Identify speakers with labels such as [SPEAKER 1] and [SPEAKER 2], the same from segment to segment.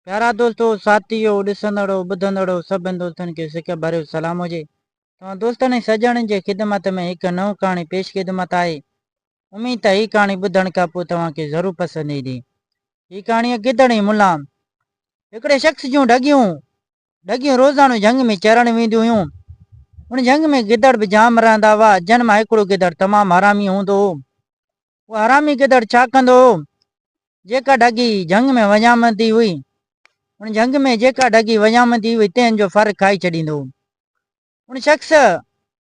[SPEAKER 1] پيارا دوستو، ساٿيو، ڏسندڙو، ٻڌندڙو سڀن دوستن کي سڪ ڀريو سلام هجي. توهان دوستن ۽ سڄڻن جي خدمت ۾ هڪ نئون ڪهاڻي پيش خدمت آهي. اميد ته هي ڪهاڻي ٻڌڻ کانپوء توهان کي ضرور پسند ايندي. هي ڪهاڻي آهي گدڙ ۽ ملان. هڪڙي شخص جون ڍڳيون ڍڳيون روزانو جهنگ ۾ چرڻ وينديون هيون. ان جهنگ ۾ گدڙ به جام رهندا هئا، جن مان هڪڙو گدڙ تمام حرامي هوندو هو. اهو حرامي گدڙ ڇا ڪندو هو؟ جيڪا ڍڳي جهنگ ۾ وڃامندي هئي، ان جهنگ ۾ جيڪا ڍڳي وڃامندي هئي، تنهن جو ڦر کائي ڇڏيندو هو. ان شخص،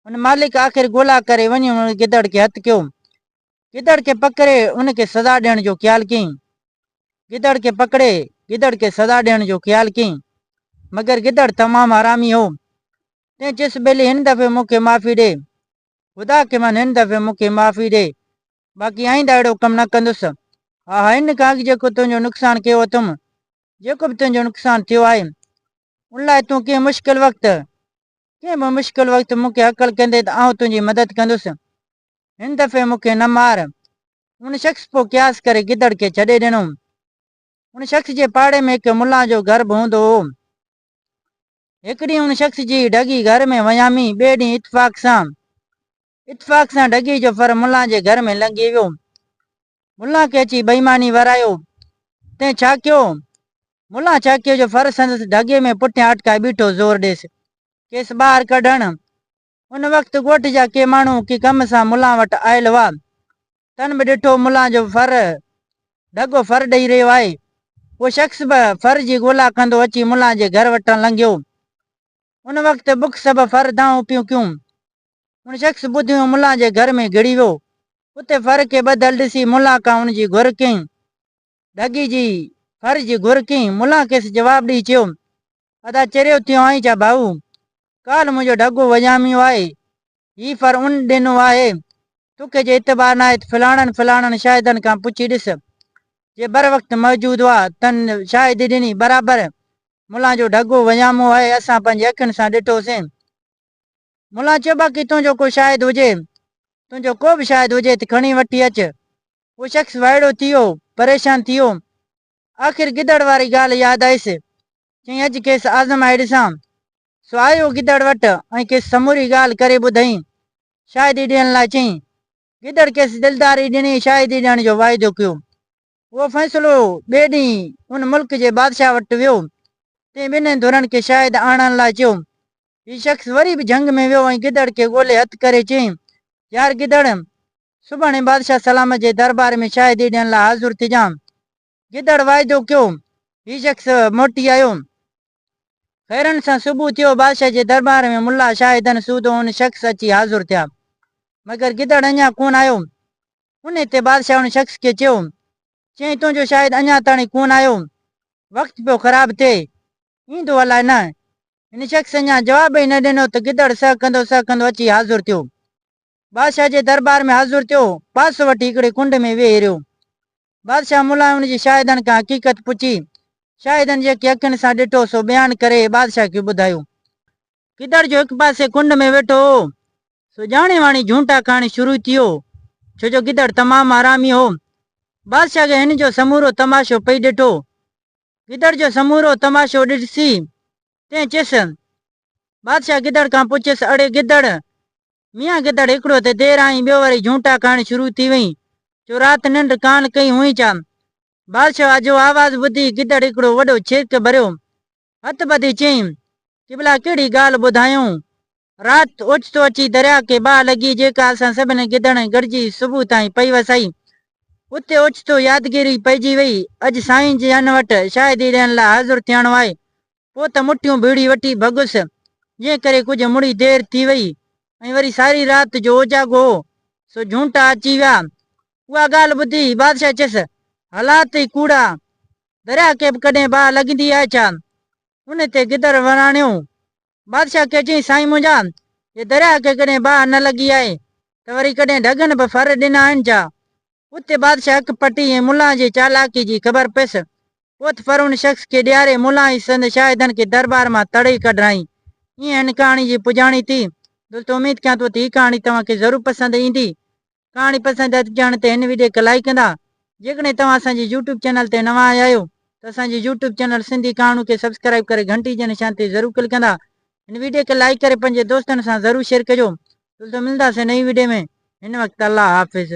[SPEAKER 1] ان مالڪ آخر ڳولا ڪري وڃي ان گدڙ کي هٿ ڪيو. گدڙ کي پڪڙي ان کي سزا ڏيڻ جو خيال ڪيائين. گدڙ کي پڪڙي گدڙ کي سزا ڏيڻ جو خيال ڪيائين. مگر گدڙ تمام حرامي هو. تنهن چيس ٻيلي هن دفعي مون کي معافي ڏي. خدا کي من هن دفعي مون کي معافي ڏي. باقي آئنده اهڙو ڪم نه ڪندس. ها ها هن کان اڳ جيڪو تنهنجو نقصان ڪيو اٿم، جيڪو به تنهنجو نقصان ٿيو آهي، ان لاء تون ڪنهن مشڪل وقت، ڪنهن به مشڪل وقت مون کي هڪل ڪندين ته آئون تنهنجي مدد ڪندس. هن دفعي مون کي نه مار. ان شخص پوء قياس ڪري گدڙ کي ڇڏي ڏنو. ان شخص جي پاڙي ۾ هڪ ملان جو گهر به هوندو هو. هڪ ڏينهن ان شخص جي ڍڳي گهر ۾ وڃامي، ٻئي ڏينهن اتفاق سان اتفاق سان ڍڳي جو ڦر ملان جي گهر ۾ لنگهي ويو. ملان کي اچي بيماني ورايو. تنهن ڇا ڪيو؟ ملان ڇا ڪيو جو ڦر سندس ڍڳي ۾ پٺيان اٽڪائي بيٺو زور ڏيس کيس ٻاهر ڪڍڻ. ان وقت ڳوٺ جا ڪي ماڻهو ڪي ڪم سان ملان وٽ آيل هئا. تن به ڏٺو ملان جو ڦر ڍڳو ڦر ڏئي رهيو آهي. اهو شخص به ڦر جي ڳولا ڪندو اچي ملان جي گهر وٽان لنگهيو. ان وقت بک سبب ڦر دانهون پيون ڪيون. ان شخص ٻڌيون ملان جي گهر ۾ گهڙي ويو. اتي ڦر کي ٻڌل ڏسي ملان کان ان جي گهر ڪيائين. ڍڳي جي ڦر جي گهر ڪيائين. ملان کيس جواب ڏئي چيو، ادا چريو ٿيو آهين ڇا ڀائو؟ ڪالهه منهنجو ڍڳو وڄاميو آهي. هي ڦر ان ڏنو آهي. توکي جي اعتبار ناهي ته فلاڻن فلاڻن شاهدن کان پڇي ڏس. جي بروقت موجود هئا، تن شاهدي ڏني. برابر ملان جو ڍڳو وڃامو آهي، اسان پنهنجي اکين سان ڏٺوسين. ملان چيو، باقي تنهنجو ڪو شاهد هجي، تنهنجو ڪو به شاهد هجي ته کڻي وٺي اچ. اهو شخص وائڙو ٿي ويو، پريشان ٿي ويو. آخر گدڙ واري ڳالهه ياد آيس. چيائين، اڄ کيس آزمائي ڏسان. سو آيو گدڙ وٽ ۽ کيس سموري ڳالهه ڪري ٻڌائين. شاهدي ڏيڻ لاء چيائين. گدڙ کيس دلداري ڏني ۽ شاهدي ڏيڻ جو واعدو ڪيو. اهو فيصلو ٻئي ڏينهن ان ملڪ جي بادشاهه وٽ ويو. تنهن ٻنهي ڌرن کي شاهد آڻڻ لاء چيو. هي شخص وري به جهنگ ۾ ويو ۽ گدڙ کي ڳولي هٿ ڪري چيائين، يار گدڙ! سڀاڻي بادشاهه سلامت جي درٻار ۾ شاهدي ڏيڻ لاء حاضر ٿجان. گدڙ واعدو ڪيو. هي شخص موٽي آيو. خيرن سان صبح ٿيو، بادشاهه جي درٻار ۾ ملا شاهدن سوڌو ان شخص اچي حاضر ٿيا. مگر گدڙ اڃا ڪونه آيو. انهي تي بادشاهه ان شخص کي چيو، چيائين تنهنجو شاهد اڃا تاڻي ڪونه آيو، وقت پيو خراب ٿئي، ايندو الائي نه؟ هن شخص اڃا جواب ئي نه ڏنو ته گدڙ سهڪندو سهڪندو اچي حاضر ٿيو. بادشاهه جي درٻار ۾ حاضر ٿيو، پاسو وٺي هڪڙي ڪنڊ ۾ ويهي رهيو. بادشاهه ملا ان جي شاهدن کان حقيقت پڇي. شاهدن جيڪي اکين سان ڏٺو سو بيان ڪري بادشاهه کي ٻڌايو. گدڙ جو هڪ پاسي ڪنڊ ۾ ويٺو هو، سو ڄاڻي واڻي جهونٽا کائڻ شروع ٿي ويو، ڇو جو گدڙ تمام آرامي هو. بادشاهه کي هن جو سمورو تماشو پئي ڏٺو. گدڙ جو سمورو تماشو ڏسي تنهن چيس. بادشاهه گدڙ کان پڇيس، اڙي گدڙ! ميان گدڙ هڪڙو ته دير آئين ٻيو وري جهونٽا کائڻ شروع ٿي وئين، جو رات ننڊ ڪانه ڪئي هئين ڇا؟ بادشاهه جو آواز ٻڌي گدڙ هڪڙو وڏو ڇرڪ ڀريو. هٿ ٻڌي چيائين، قبلا ڪهڙي ڳالهه ٻڌايون؟ رات اوچتو اچي درياء کي باهه لڳي جيڪا اسان سڀني گدڙن گڏجي صبح تائين پئي وسائي. اتي اوچتو يادگيري پئجي وئي، اڄ سائين جن وٽ شاهدي ڏيڻ لاء حاضر ٿيڻو آهي. پوء ته مٺيون ڀيڙي وٺي ڀڳس، جنهن ڪري ڪجهه مڙئي دير ٿي وئي ۽ وري ساري رات جو اوجاڳو هو، سو جهونٽا اچي ويا. اها ڳالهه ٻڌي بادشاهه چيس، حالات ئي ڪوڙا، درياء کي به ڪڏهن باهه لڳندي آهي ڇا؟ ان تي گدڙ وراڻيو. بادشاهه کي چيائين، سائين منهنجا، جي درياء کي ڪڏهن باهه نه لڳي آهي ته وري ڪڏهن ڍڳن به ڦر ڏنا آهن ڇا؟ اتي بادشاهه اک پٽي ۽ ملان جي چالاڪي جي خبر پيس. پوء ته فرعون شخص کي ڏياري ملان ۽ سندس شاهدن کي درٻار مان تڙي ڪڍرائين. ائين هن ڪهاڻي جي پڄاڻي ٿي. دوستو اميد ڪيان ٿو ته هي ڪهاڻي توهان کي ضرور پسند ايندي. ڪهاڻي پسند اچڻ تي هن وڊيو کي لائيڪ ڪندا. جيڪڏهن توهان اسان جي يوٽيوب چينل تي نوان آيا آهيو. ته اسان جي يوٽيوب چينل سنڌي ڪهاڻيون کي سبسڪرائيب ڪري گهنٽي جي نشان تي ضرور ڪلڪ ڪندا. هن ويڊيو کي لائيڪ ڪري پنهنجي دوستن سان ضرور شيئر ڪجو. دوستو ملنداسين نئين ويڊيو ۾ هن وقت الله حافظ.